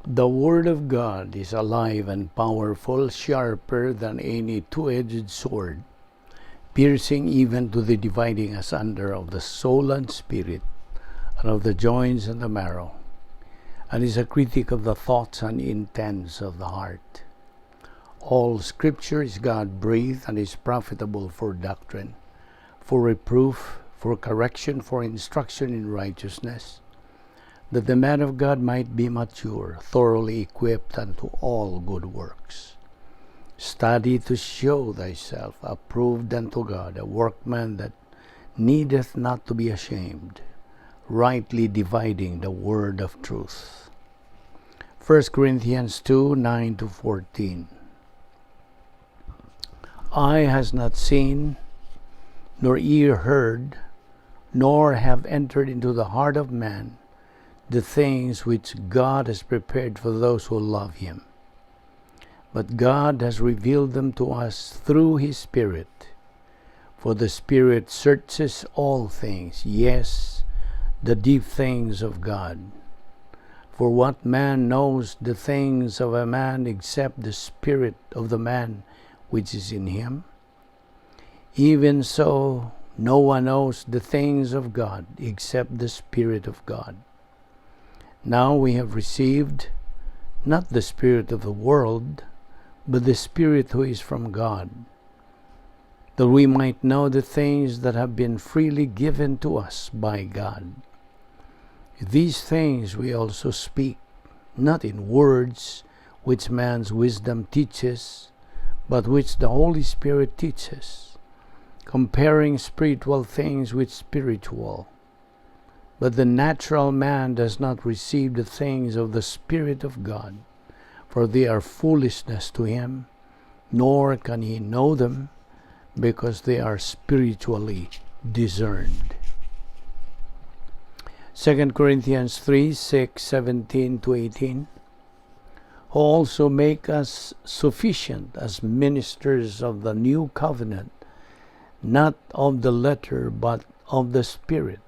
The Word of God is alive and powerful, sharper than any two-edged sword, piercing even to the dividing asunder of the soul and spirit, and of the joints and the marrow, and is a critic of the thoughts and intents of the heart. All Scripture is God breathed and is profitable for doctrine, for reproof, for correction, for instruction in righteousness, that the man of God might be mature, thoroughly equipped unto all good works. Study to show thyself approved unto God, a workman that needeth not to be ashamed, rightly dividing the word of truth. 1 Corinthians 2:9-14. Eye has not seen, nor ear heard, nor have entered into the heart of man the things which God has prepared for those who love him. But God has revealed them to us through his Spirit. For the Spirit searches all things, yes, the deep things of God. For what man knows the things of a man except the spirit of the man which is in him? Even so, no one knows the things of God except the Spirit of God. Now we have received not the spirit of the world, but the Spirit who is from God, that we might know the things that have been freely given to us by God. These things we also speak, not in words which man's wisdom teaches, but which the Holy Spirit teaches, comparing spiritual things with spiritual. But the natural man does not receive the things of the Spirit of God, for they are foolishness to him, nor can he know them, because they are spiritually discerned. 2 Corinthians 3:6, 17-18. Who also make us sufficient as ministers of the new covenant, not of the letter, but of the Spirit.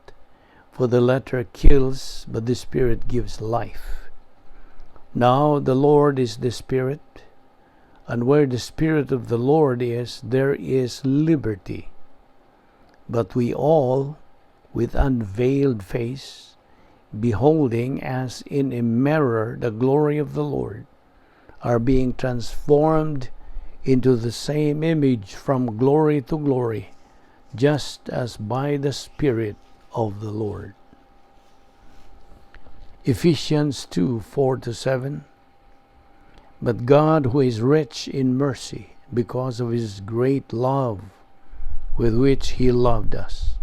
For the letter kills, but the Spirit gives life. Now the Lord is the Spirit, and where the Spirit of the Lord is, there is liberty. But we all, with unveiled face, beholding as in a mirror the glory of the Lord, are being transformed into the same image from glory to glory, just as by the Spirit of the Lord. Ephesians 2:4-7. But God, who is rich in mercy, because of his great love with which he loved us,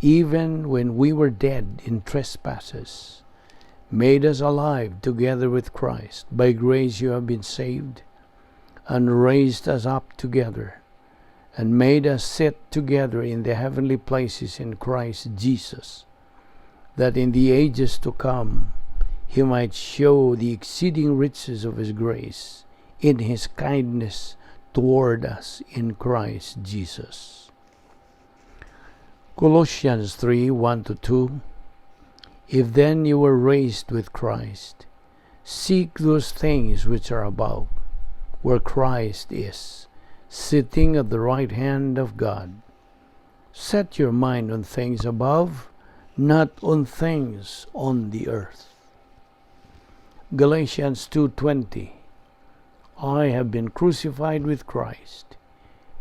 even when we were dead in trespasses, made us alive together with Christ. By grace you have been saved, and raised us up together, and made us sit together in the heavenly places in Christ Jesus, that in the ages to come he might show the exceeding riches of his grace in his kindness toward us in Christ Jesus. Colossians 3:1-2. If then you were raised with Christ, seek those things which are above, where Christ is, sitting at the right hand of God. Set your mind on things above, not on things on the earth. Galatians 2:20. I have been crucified with Christ.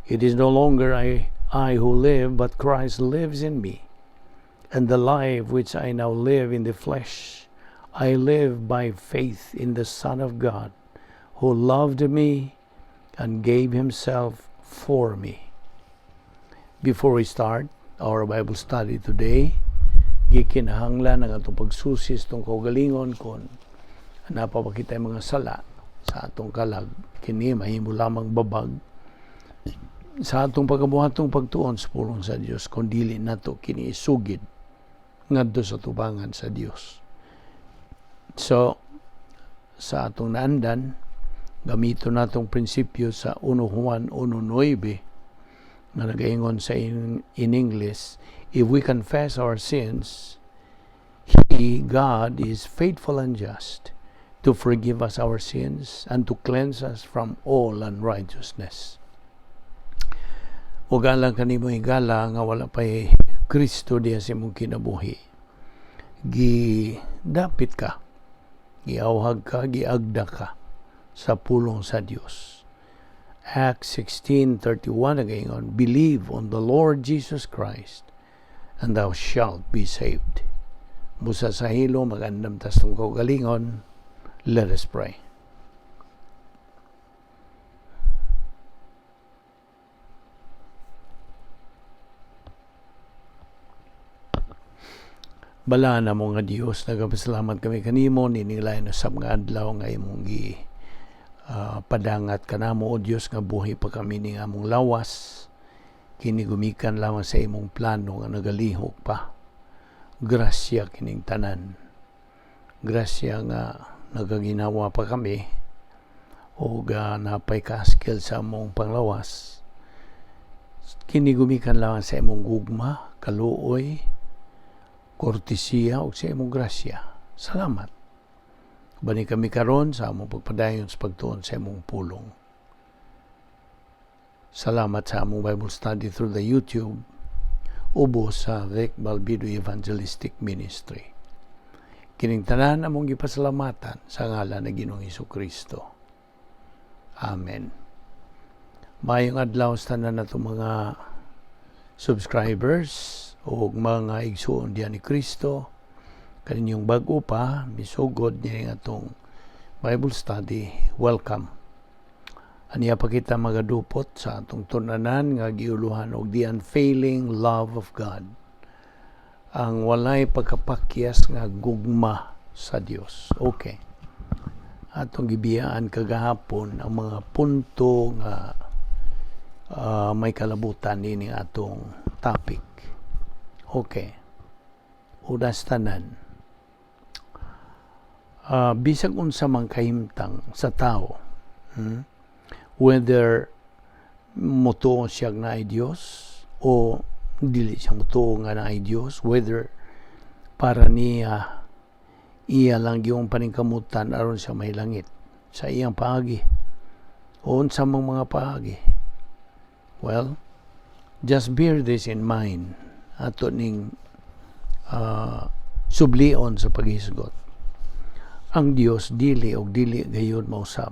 It is no longer I who live, but Christ lives in me. And the life which I now live in the flesh, I live by faith in the Son of God, who loved me and gave himself for me. Before we start our Bible study today, gikinahanglan ang atong pagsusi sa atong kaugalingon kung naa pa ba kitay mga sala sa atong kalag. Kini mahimo lamang babag sa atong pagabuhatong pagtuon sa pulong sa Dios kung dili nato kini isugid ngadto sa tubangan sa Dios. So sa atong naandan, gamito natong prinsipyo sa 1 Juan 1:9 nga nagaingon sa in English, "If we confess our sins, He, God, is faithful and just to forgive us our sins and to cleanse us from all unrighteousness. Ug alang kanimo, higala, nga wala pa'y Kristo diya sa imong kinabuhi, gidapit ka, giawhag ka, giagda ka sa pulong sa Dios. Acts 16:31 nagaingon, "Believe on the Lord Jesus Christ and thou shalt be saved." Busa sa hilo, magandam tas tong kaugalingon. Let us pray. Balaan namo nga Dios, nagapasalamat kami kanimo nining lain usab nga adlaw nga imong gi padangat kanamo, o Dios, nga buhi pa kami ning among lawas. Kini gumikan lamang sa imong plano nga nagalihok pa. Grasya kining tanan. Grasya nga nagaginawa pa kami o napay kaskil sa among panglawas. Kini gumikan lamang sa imong gugma, kaluoy, kortesiya ug sa imong grasya. Salamat. Bani kami karon sa among pagpadayon sa pagtuon sa imong pulong. Salamat sa among Bible study through the YouTube ubos sa Vic Balbido Evangelistic Ministry. Kining tanan among gipasalamatan sa ngalan ng Ginoong Kristo. Amen. Maayong adlaw sa tanan nato mga subscribers o mga igsuon diyan ni Kristo. Kaninyong bag-o pa misugod nining atong Bible study, welcome. Aniya pa kita magadupot sa atong tun-anan nga giuluhan og the unfailing love of God, ang walay pagkapakyas nga gugma sa Dios. Okay, atong gibiyaan kagahapon ang mga punto nga may kalabutan nining atong topic. Okay. Unas tanan. Bisag unsa man kahimtang sa tao, whether motuo siya nga naay Dios o dili siya motuo nga naay Dios, whether para niya iya lang yung paningkamutan aron siya may langit sa iyang paagi o unsa mang mga paagi. Well, just bear this in mind, ato ning sublion sa paghisgot. Ang Dios dili og dili gayud mausab.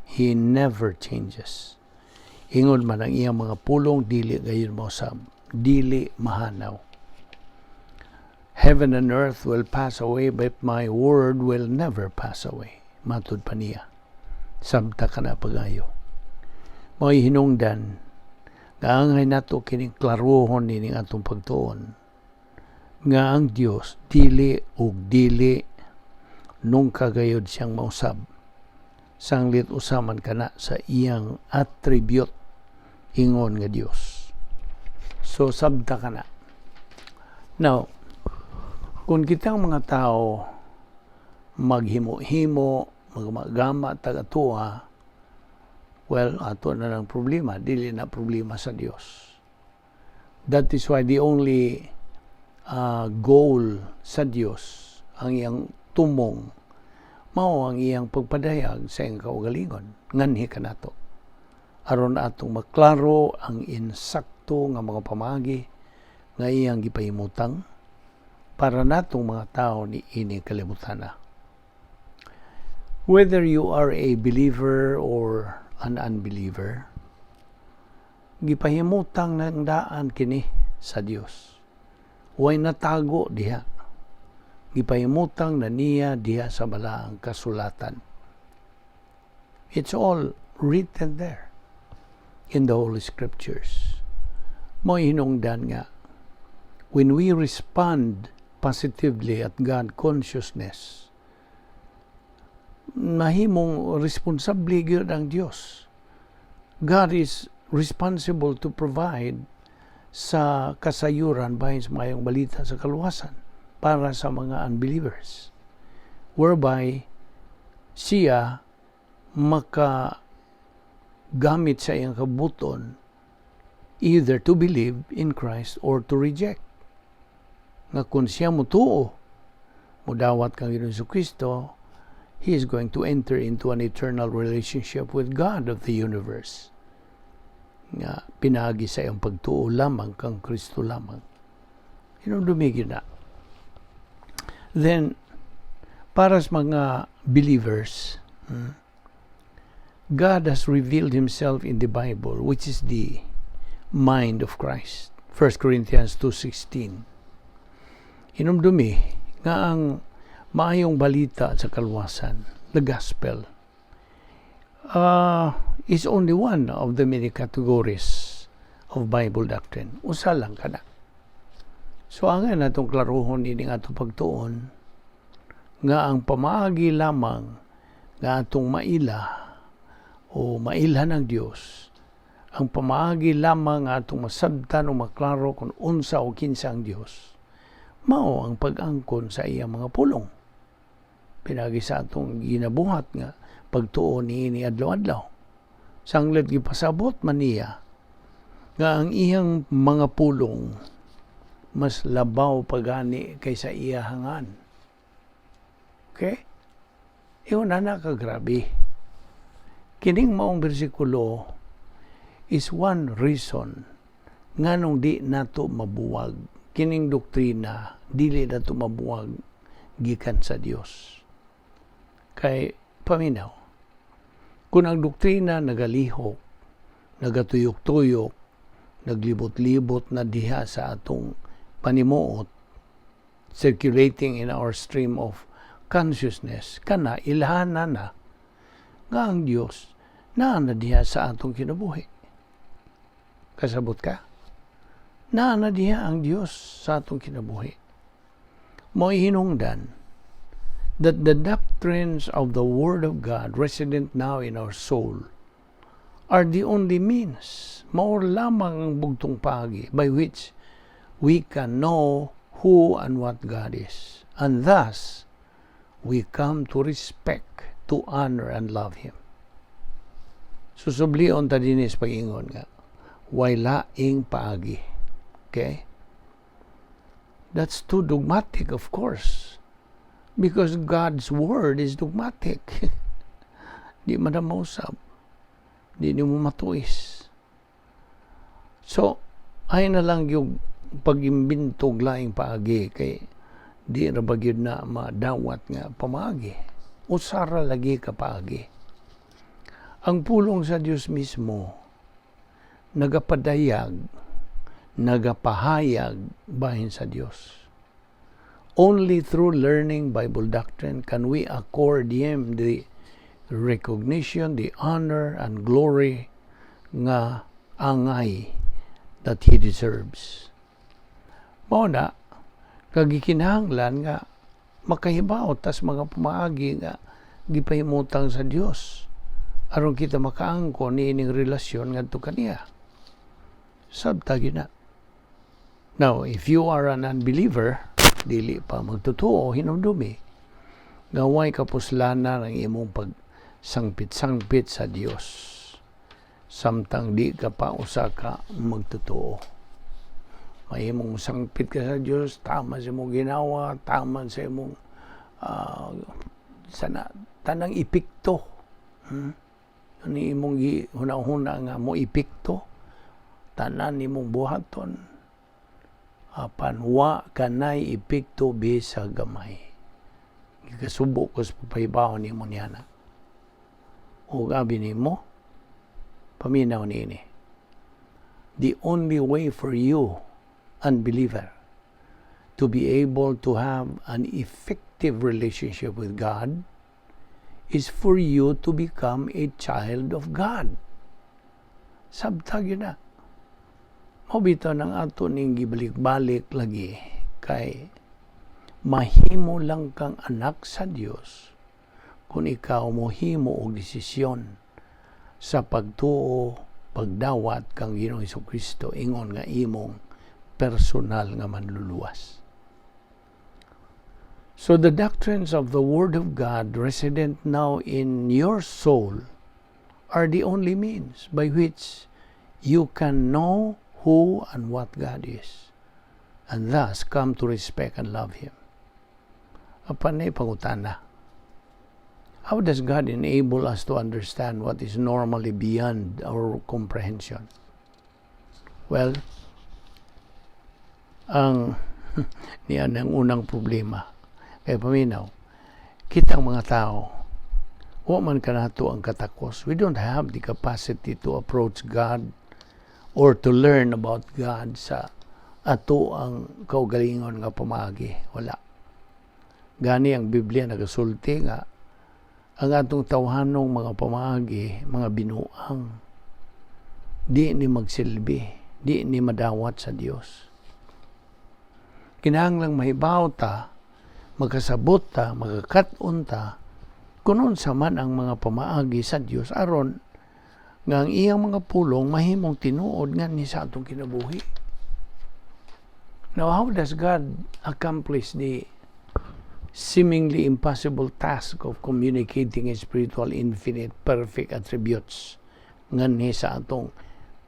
He never changes. Ingon man ang iyang mga pulong, dili gayud mausab, dili mahanaw. "Heaven and earth will pass away, but my word will never pass away." Matud pa niya. Sabta ka na pagayo. Mao'y hinungdan nga angay nato kining klaruhon nining atong pagtuon nga ang Dios dili ug dili nungka gayud siyang mausab, sanglit usaman kana sa iyang attribute ingon nga Dios. So sabta kana. Now, kung kitang mga tao maghimo-himo, magmagama tagatuwa, well, ato na lang problema, dili na problema sa Dios. That is why the only goal sa Dios, ang iyang tumong, mao ang iyang pagpadayag sa iyang kaugalingon. Nganhi kanato. Aron atong maklaro ang insakto nga mga pamagi nga iyang gipahimutang para natong mga tao ni ini kalibutan. Whether you are a believer or an unbeliever, gipahimutang ng daan kini sa Dios. Way natago diha. Gipahimutang na niya diha sa balaang kasulatan. It's all written there in the Holy Scriptures. Mo hinungdan nga, when we respond positively at God consciousness, mahimong responsable gyud ang Dios. God is responsible to provide sa kasayuran bahin sa mayong balita sa kaluwasan para sa mga unbelievers, whereby siya maka gamit sa iyang kabuton either to believe in Christ or to reject. Nga kung siya mutuo, mudawat kang Ginoong Kristo, He is going to enter into an eternal relationship with God of the universe. Nga pinaagi sa iyang pagtuo lamang kang Kristo lamang. Hinumdumi na. Then, para sa mga believers, God has revealed Himself in the Bible, which is the mind of Christ. 1 Corinthians 2.16. Hinumdumi nga ang maayong balita sa kalwasan, the gospel, is only one of the many categories of Bible doctrine. Usa lang kana. So ang natong klaruhon ini atong pagtuon nga ang pamaagi lamang nga atong maila o mailhan ang Dios, ang pamaagi lamang nga atong masabtan o maklaro kung unsa o kinsa ang Dios, mao ang pag-angkon sa iyang mga pulong pinaagi sa atong ginabuhat nga pagtuo niini adlaw-adlaw. Sanglit gipasabot man niya nga ang iyang mga pulong mas labaw pagani kaysa iyahangan. Okay? Ingon na kagrabe. Kining maong bersikulo is one reason nganong di nato mabuwag kining doktrina, dili nato mabuwag gikan sa Dios. Kay paminaw, kung ang doktrina nagalihok, nagatuyok-tuyok, naglibot-libot na diha sa atong panimuot, circulating in our stream of consciousness, kana ilhanan na nga ang Dios naa na diha sa atong kinabuhi. Kasabot ka? Naa na diha ang Dios sa atong kinabuhi. Mo'y hinungdan that the doctrines of the Word of God resident now in our soul are the only means, mao lamang ang bugtong paagi by which we can know who and what God is. And thus, we come to respect, to honor, and love Him. Susublion ta dinis pag-ingon nga, way laing paagi. Okay? That's too dogmatic, of course. Because God's Word is dogmatic. Di man na mausab. Di nimo matuis. So, ay na lang yung pag-imbento og laing paagi kay di ra ba gyud na madawat nga pamaagi. Usa ra lagi ka paagi. Ang pulong sa Dios mismo nagapadayag, nagapahayag bahin sa Dios. Only through learning Bible doctrine can we accord Him the recognition, the honor, and glory nga angay that He deserves. Mao na, kagikinahanglan nga makahibaw tas mga pamaagi nga gipahimutang sa Dios aron kita makaangkon niining relasyon ngadto kaniya. Sabta gyud na. Now, if you are an unbeliever, dili pa magtotoo, hinumdumi nga way kapuslanan ang imong pagsangpit-sangpit sa Dios samtang di ka pa usa ka magtotoo. Mahimong sangpit ka sa Dios, tama sa imong ginawa, tama sa imong sana tanang epekto. Ni imong huna-huna nga mo epekto tanan nimong buhaton, apan wa kanay epekto bisa gamay. Gikasubo ko sa papahibaw nimo niana. Ug abi nimo, paminaw niini. The only way for you, unbeliever, to be able to have an effective relationship with God is for you to become a child of God. Sabta gyud na. Mao bitaw nang ato ning gibalik-balik lagi kay mahimo lang kang anak sa Dios kung ikaw mohimo og desisyon sa pagtuo, pagdawat kang Ginoong Kristo ingon nga imong personal nga manluluwas. So the doctrines of the Word of God resident now in your soul are the only means by which you can know who and what God is, and thus come to respect and love Him. Apan na pangutana. How does God enable us to understand what is normally beyond our comprehension? Well, ang niyan ang unang problema. Kay paminaw, kitang mga tao, wa man kanato ang katakos. We don't have the capacity to approach God or to learn about God sa ato ang kaugalingon nga pamaagi. Wala. Gani ang Biblia nagasulti nga ang atong tawhanong mga pamaagi, mga binuang, di ni magsilbi, di ni madawat sa Dios. Kinahanglang mahibaw ta, makasabot ta, makakat-on ta, kung unsa man ang mga pamaagi sa Dios aron nga ang iyang mga pulong mahimong tinuod nga ni sa atong kinabuhi. Now, how does God accomplish the seemingly impossible task of communicating His spiritual, infinite, perfect attributes nganhi sa atong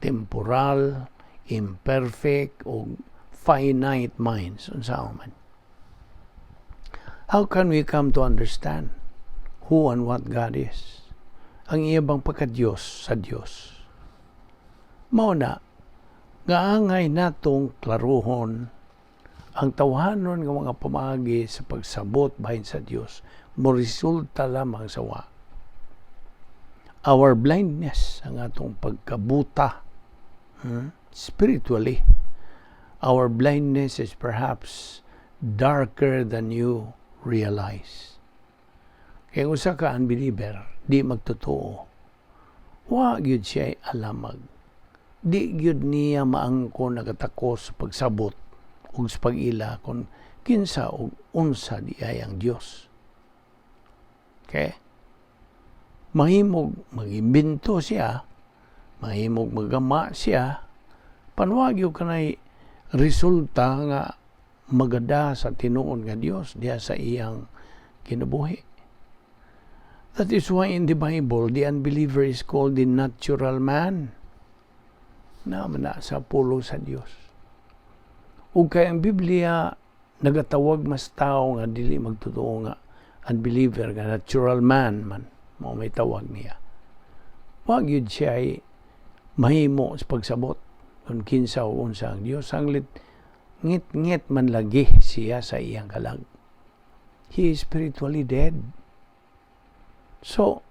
temporal, imperfect, o finite minds? Unsa man? How can we come to understand who and what God is? Ang iya bang pagka-Diyos sa Diyos. Mao na, nga angay natong klaruhon ang tawhanon nga mga pamaagi sa pagsabot bahin sa Dios mo resulta lamang sa wa. Our blindness, ang atong pagkabuta, Spiritually, our blindness is perhaps darker than you realize. Kaya usa ka unbeliever, di magtotoo, wa gyud siya alamag. Di gyud niya maangko nagatakos sa pagsabot ug sa pag-ila kung kinsa ug unsa di ay ang Dios. Okay? Mahimog magimbento siya, mahimog magama siya, apan wa gyud kanay resulta nga magada sa tinuod nga Dios diha sa iyang kinabuhi. That is why in the Bible, the unbeliever is called the natural man. Na man na sa pulong sa Dios. Ug kay ang Biblia nagatawag mas tao nga dili magtotoo nga unbeliever nga natural man man mao may tawag niya. Wa gyud siya ay mahimo sa pagsabot kung kinsa o unsa ang Dios, sanglit ngit-ngit man lagi siya sa iyang kalag. He is spiritually dead. So,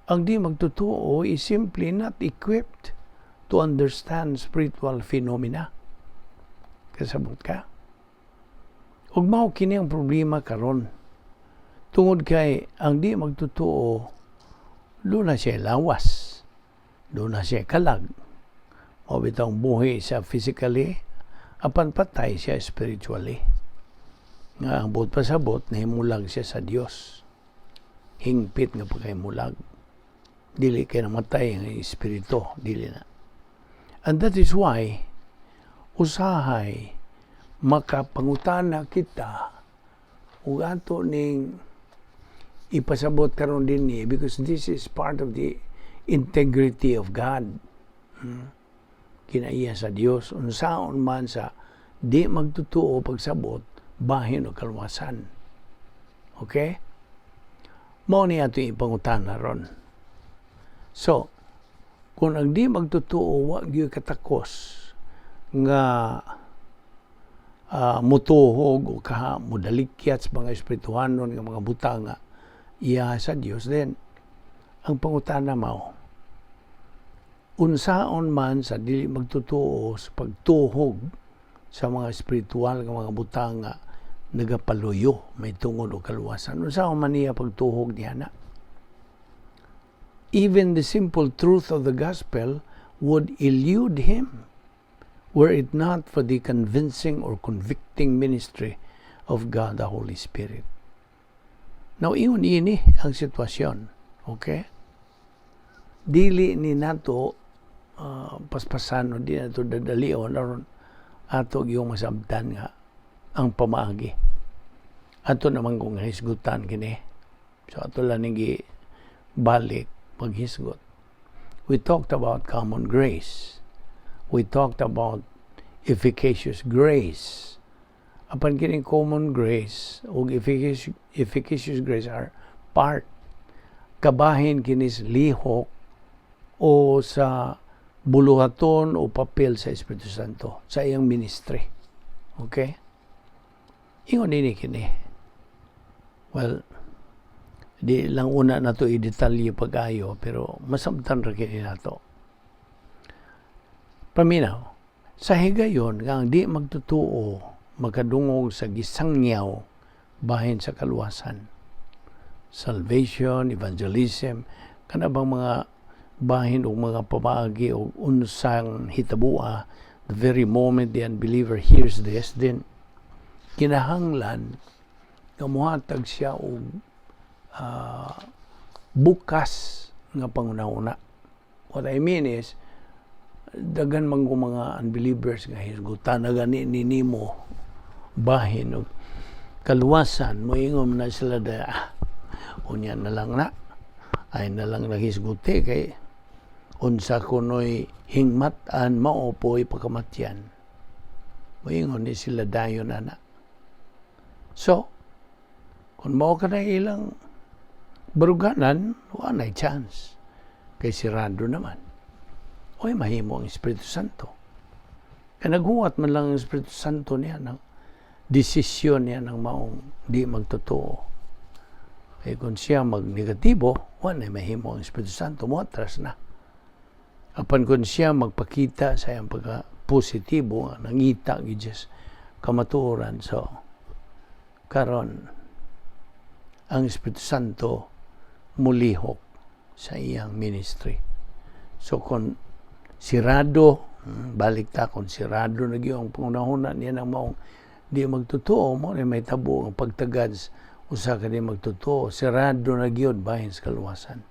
ang di magtotoo is simply not equipped to understand spiritual phenomena. Kasabot ka? Ug mao kini ang problema karon. Tungod kay ang di magtotoo, duna siya lawas. Duna siya kalag. Mao bitawng buhi siya physically, apan patay siya spiritually. Nga ang buot pasabot, nahimulag siya sa Dios. Hingpit nga pagkahimulag. Dili kay namatay ang espiritu, dili na. And that is why usahay makapangutana kita ug ato ning ipasabot karon dinhi because this is part of the integrity of God. Kinaiya sa Dios unsaon man sa di magtotoo pagsabot bahin og kaluwasan. Okay? Mao ni ato ipangutana ron. So, kung ang di magtotoo wa gyud katakos nga mutuhog o kaha mudalikyat sa mga espirituhanon nga mga butanga iya sa Dios, then ang pangutana mao, unsaon man sa dili magtotoo sa pagtuhog sa mga espiritual nga mga butanga nagapaluyo may tungod og kaluwasan? Unsaon man niya pagtuhog niya na? Even the simple truth of the gospel would elude him were it not for the convincing or convicting ministry of God the Holy Spirit. Now, ingon ini ang sitwasyon. Okay? Dili ni nato paspasan o di nato dadalion aron ato yung masabtan nga ang pamaagi. Ato naman kung hisgutan kini. So ato lang ning balik paghisgot. We talked about common grace. We talked about efficacious grace. Apan kining common grace ug efficacious grace are part Kabahin kinis lihok o sa buluhaton o papel sa Espiritu Santo sa iyang ministry. Okay? Ingon nini kini. Well, di lang una na to i-detalye pag-ayo, pero masabtan ra kini nato. Paminaw, sa higayon nga ang di magtotoo makadungog sa gisangyaw bahin sa kaluwasan. Salvation, evangelism, kana bang mga bahin og mga pamaagi og unsang hitabua, the very moment the unbeliever hears this, then kinahanglan nga muhatag siya og bukas nga panghuna-huna. What I mean is, daghan man ko mga unbelievers nga hisgutan na gani ni nimo bahin og kaluwasan, moingon na sila da, "Ah, unya na lang na ay na lang naghisguti kay unsa kuno'y hingmat-an, mao po'y pakamatyan." Moingon ni sila dayon ana. So kung mao ka na ilang baruganan, wa nay chance kay sirado naman. Oy, mahimo ang Espiritu Santo. Kay naghuwat man lang ang Espiritu Santo niya ng desisyon niya ng maong di magtotoo. Kay kung siya magnegatibo, wa nay mahimo ang Espiritu Santo, moatras na. Apan kung siya magpakita sa iyang pagka positibo, nga nangita gyud siya kamatuoran, so karon ang Espiritu Santo mulihok sa iyang ministry. So kung sirado, balik ta, kung sirado na gyud ang pangunahuna niya ng maong di magtotoo, mo ni may tabo ang pagtagad usa ka di magtotoo, sirado na gyud bahin sa kaluwasan.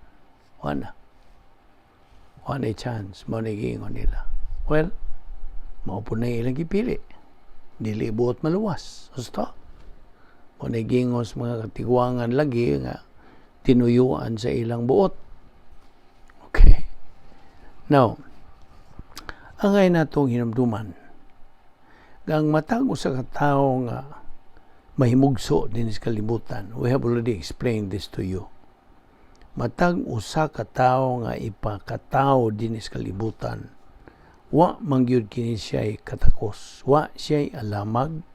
Wala. Wala chance, mo ni giingon nila. Well, mao po na ilang gipili. Dili buot maluwas. Gusto? Mo ni giingon sa mga katigwangan lagi nga tinuyuan sa ilang buot. Okay. Now, angay natong hinumduman nga ang matag usa ka tawo nga mahimugso din sa kalibutan. We have already explained this to you. Matag usa ka tawo nga ipakatawo din sa kalibutan, wa man gyud kini siya'y katakos, wa siya'y alamag,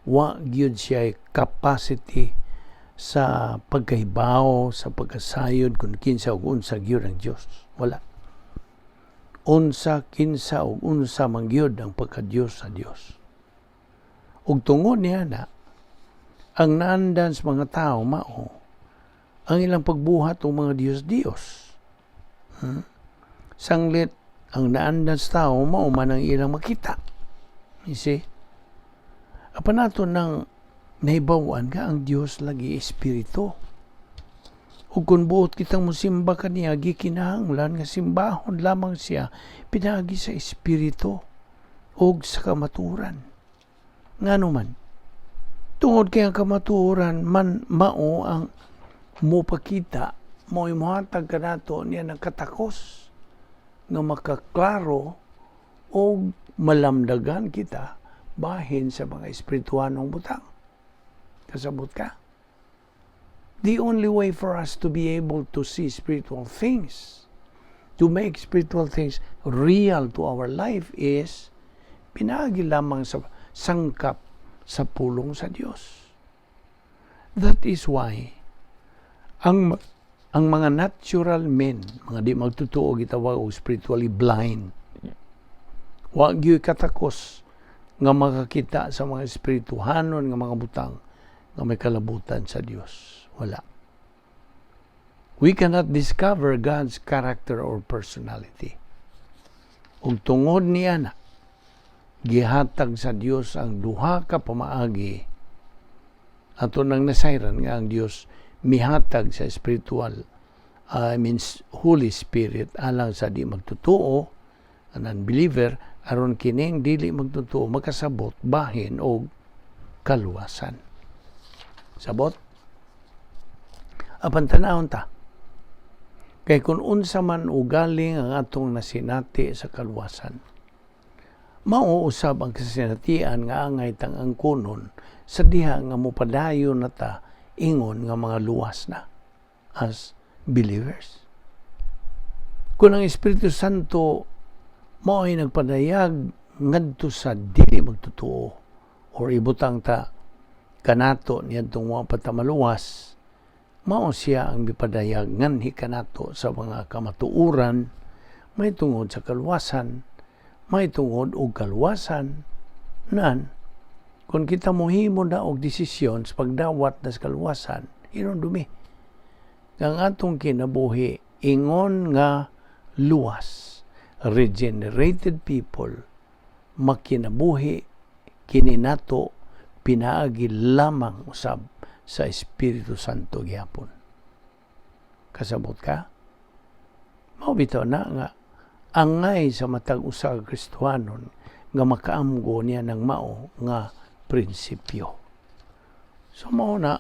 wa gyud siya'y capacity sa pagkahibaw, sa pagkasayod kung kinsa ug unsa gyud ang Dios. Wala. Unsa, kinsa ug unsa man gyud ang pagka-Dios sa Dios. Ug tungod niya na, ang naandan sa mga tao mao ang ilang pagbuhat og mga Diyos-Diyos. Sanglit ang naandan sa tao mao man ang ilang makita. You see? Apan nato nang nahibaw-an nga ang Dios lagi espiritu. Ug kung buot kitang mosimba kaniya, gikinahanglan nga simbahon lamang siya pinaagi sa espiritu ug sa kamatuoran. Ngano man? Tungod kay ang kamatuoran man mao ang mopakita, mo muhatag kanato niya ng katakos nga makaklaro o malamdagan kita bahin sa mga espirituanong butang. Kasabot ka? The only way for us to be able to see spiritual things, to make spiritual things real to our life, is pinaagi lamang sa sangkap sa pulong sa Dios. That is why ang mga natural men, mga di magtotoo, gitawag og spiritually blind. Wa gyud katakos nga makakita sa mga espirituhanon nga mga butang nga may kalabutan sa Dios. Wala. We cannot discover God's character or personality. Ug tungod niya na, gihatag sa Dios ang duha ka pamaagi. Ato nang nasayran nga ang Dios mihatag sa spiritual, I mean Holy Spirit, alang sa di magtotoo, an unbeliever, aron kining dili magtotoo makasabot bahin og kaluwasan. Sabot? Apan tanawon ta. Kay kung unsa man ugaling ang atong nasinati sa kaluwasan, mao usab ang kasinatian nga angay tang angkonon sa diha nga mopadayon na ta ingon nga mga luwas na as Believers. Kung ang Espiritu Santo mao ay nagpadayag ngadto sa dili magtotoo or ibutang ta kanato niadtong wa pa ta maluwas, mao siya ang mipadayag nganhi kanato sa mga kamatuoran may tungod sa kaluwasan, may tungod og kaluwasan nan kung kita mohimo na og desisyon sa pagdawat na sa kaluwasan, hinumdumi ang atong kinabuhi ingon nga luwas, regenerated people, makinabuhi kini nato pinaagi lamang usab sa Espiritu Santo gyapon. Kasabot ka? Mao bitaw na nga angay sa matag usa ka Kristohanon nga makaamgo niya ng mao nga prinsipyo. So mao na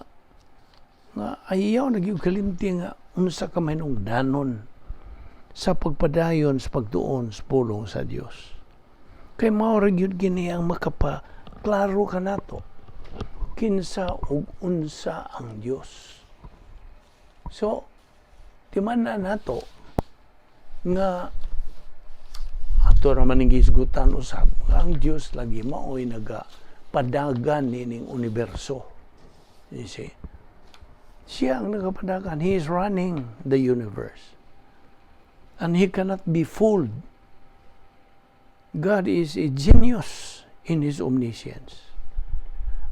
nga ayaw na gyud kalimti nga unsa ka mahinungdanon sa pagpadayon sa pagtuon sa pulong sa Dios. Kay mao ra gyud kini ang makapaklaro kanato kinsa ug unsa ang Dios. So, timan-a nato nga ato ra man ning gihisgutan usab nga ang Dios lagi maoy naga padagan nining universo. You see? Siya ang nagapadagan. He is running the universe. And he cannot be fooled. God is a genius in His omniscience.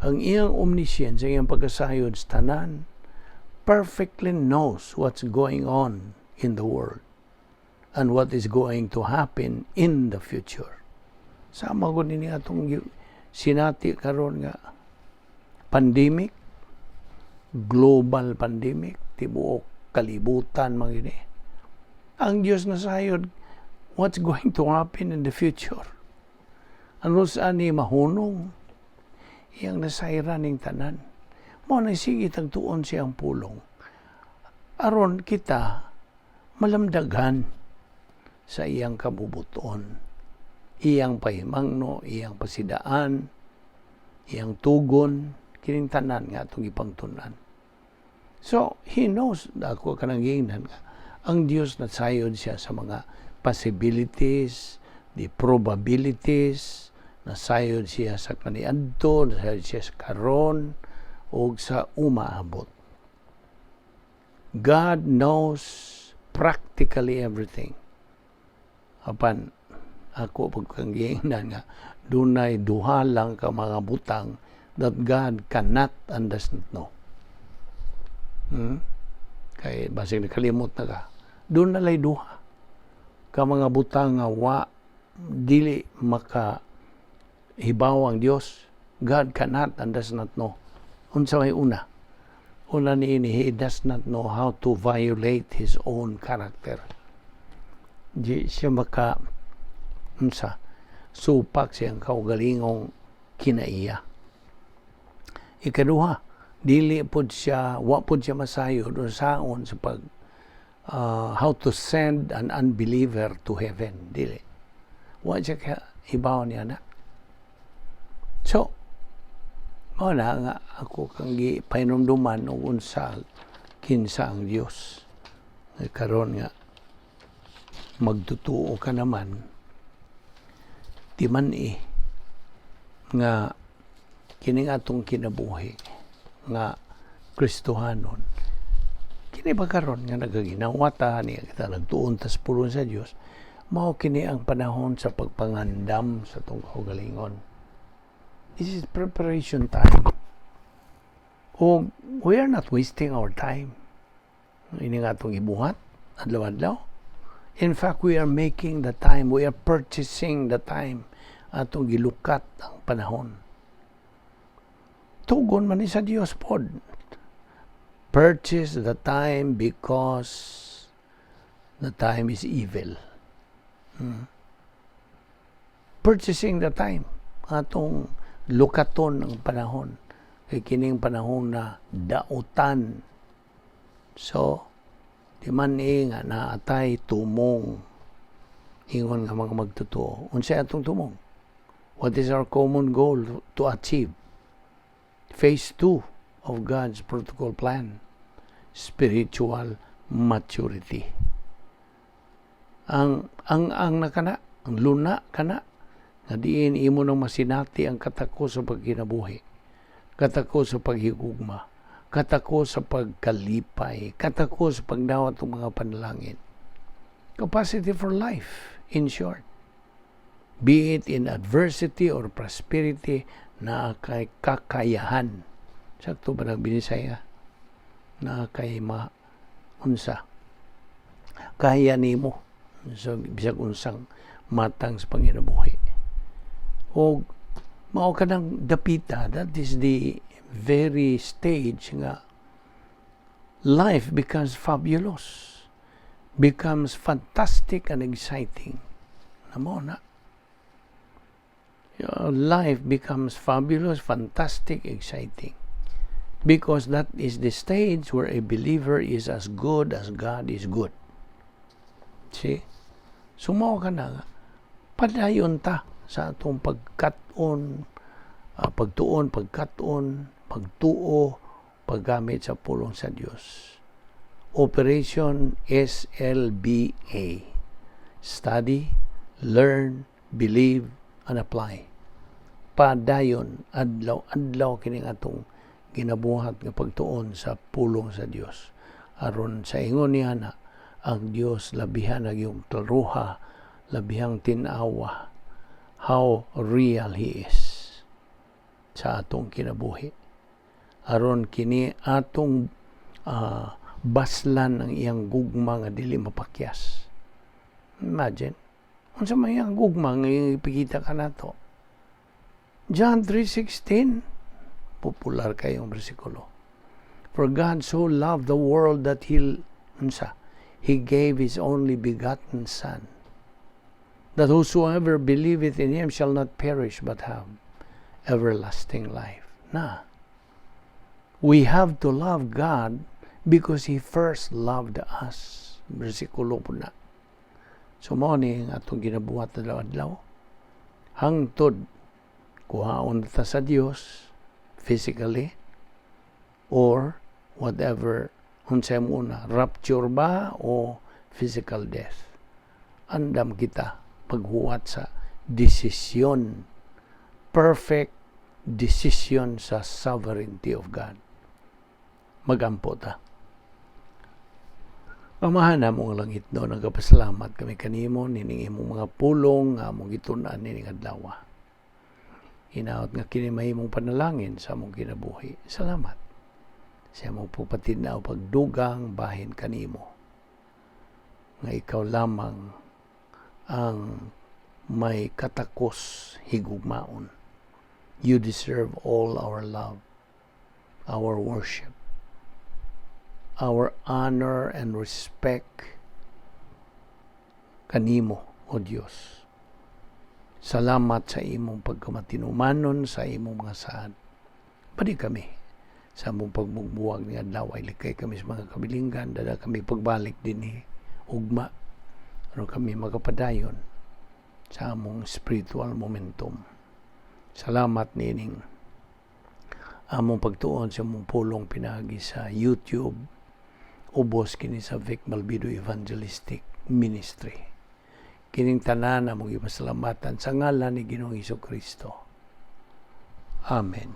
Ang iyang omniscience, ang iyang pagkasayod sa tanan, perfectly knows what's going on in the world and what is going to happen in the future. Sama ko nini atong sinati karon nga pandemic, global pandemic, tibuok kalibutan man gini. Ang Diyos nasayod what's going to happen in the future. Ano sa ni mahunong iyang nasayran ning tanan. Mao na sige tagtuon siyang pulong. Aron kita malamdagan sa iyang kabubuton, iyang pahimangno, iyang pasidaan, iyang tugon, kining tanan nga atong ipangtun-an. So, He knows, ako kanang giingnan nga, ang Dios nasayod siya sa mga possibilities, the probabilities, nasayod siya sa kaniadto, nasayod siya sa karon, ug sa umaabot. God knows practically everything. Apan ako pagkang giingnan nga dunay duha lang ka mga butang that God cannot and does not know. Kay basig nakalimot na ka. Duna lay duha ka mga butang nga wa dili maka hibaw ang Dios. God cannot and does not know. Unsa may una? Una niini, He does not know how to violate His own character. Di siya maka unsa supak siyang kaugalingong kinaiya. Ikaduha, dili pod siya, wa pod siya masayod unsaon sa pag how to send an unbeliever to heaven. Dili. Wa siya ka hibaw niya na. So, mao na nga ako kang gipahinumduman og unsa kinsa ang Dios. Karon nga magtutuo ka naman, timan-i nga kining atong kinabuhi nga Kristohanon kini ba karon nga nagaginawata niya kita, nagtuon tas pulong sa Dios, mao kini ang panahon sa pagpangandam sa atong kaugalingon. This is preparation time o we are not wasting our time ini nga atong ibuhat adlaw-adlaw. In fact, we are making the time, we are purchasing the time. Atong gilukat ang panahon. Tugon man ni sa Dios pod. Purchase the time because the time is evil. Purchasing the time. Atong lukaton ang panahon. Kay kining panahon na dautan. So, di man eh nga naatay tumong ingon nga mga magtotoo. Unsay atong tumong? What is our common goal to achieve? Phase 2 of God's protocol plan. Spiritual Maturity. Ang na kana, ang luna kana nga diin imo nang masinati ang katakos sa pagkinabuhi, katakos sa paghigugma, katakos sa pagkalipay, katakos sa pagdawat ng mga panalangin. Capacity for life, in short. Be it in adversity or prosperity, naa kay kakayahan. Sakto ba nang Binisaya? Naa kay ma unsa. Kaya nimo sa bisag unsang matang sa panginabuhi. O mao kanang dapita, that is the very stage nga life becomes fabulous, becomes fantastic and exciting. Namo na. Your life becomes fabulous, fantastic, exciting. Because that is the stage where a believer is as good as God is good. See? So mao ka na nga, padayon ta sa atong pagkat-on, pagtuon, pagkat-on, pagtuo, paggamit sa pulong sa Dios. Operation SLBA. Study, learn, believe, and apply. Padayon, adlaw-adlaw kining atong ginabuhat nga pagtuon sa pulong sa Dios. Aron sa ingon niya na ang Dios labihan ang iyong klaruha, labihang tinawa how real He is sa atong kinabuhi. Aron kini atong baslan ang iyang gugma nga dili mapakyas. Imagine, unsa man iyang gugma nga ipikita kanato? John 3:16, popular kayong bersikulo. For God so loved the world that He, unsa, He gave His only begotten Son, that whosoever believeth in Him shall not perish but have everlasting life. Na, we have to love God because He first loved us. Bersikulo po na. So mao ni ang atong ginabuhat adlaw-adlaw. Hangtod kuhaon ta sa Dios physically or whatever, unsay muna, rapture ba o physical death. Andam kita paghuwat sa desisyon, perfect decision sa sovereignty of God. Magampo ta. Amahan namong langit no, nagapasalamat kami kanimo nining imong mga pulong nga among gitun-an nining adlaw. Hinaot nga kini mahimong panalangin sa among kinabuhi. Salamat sa among pagpatin-aw, pagdugang bahin kanimo nga ikaw lamang ang may katakos higugmaon. You deserve all our love, our worship, our honor and respect kanimo, O Dios. Salamat sa imong pagkamatinumanon sa imong mga saad. Padi kami sa among pagmugbuwag ni adlaw ay likay kami sa mga kabilinggan, dada kami pagbalik dinhi ugma aron kami makapadayon sa among spiritual momentum. Salamat nining among pagtuon sa among pulong pinaagi sa YouTube, ubos kini sa Vic Malbido Evangelistic Ministry. Kining tanan among ipasalamatan sa ngalan ni Ginoong Kristo. Amen.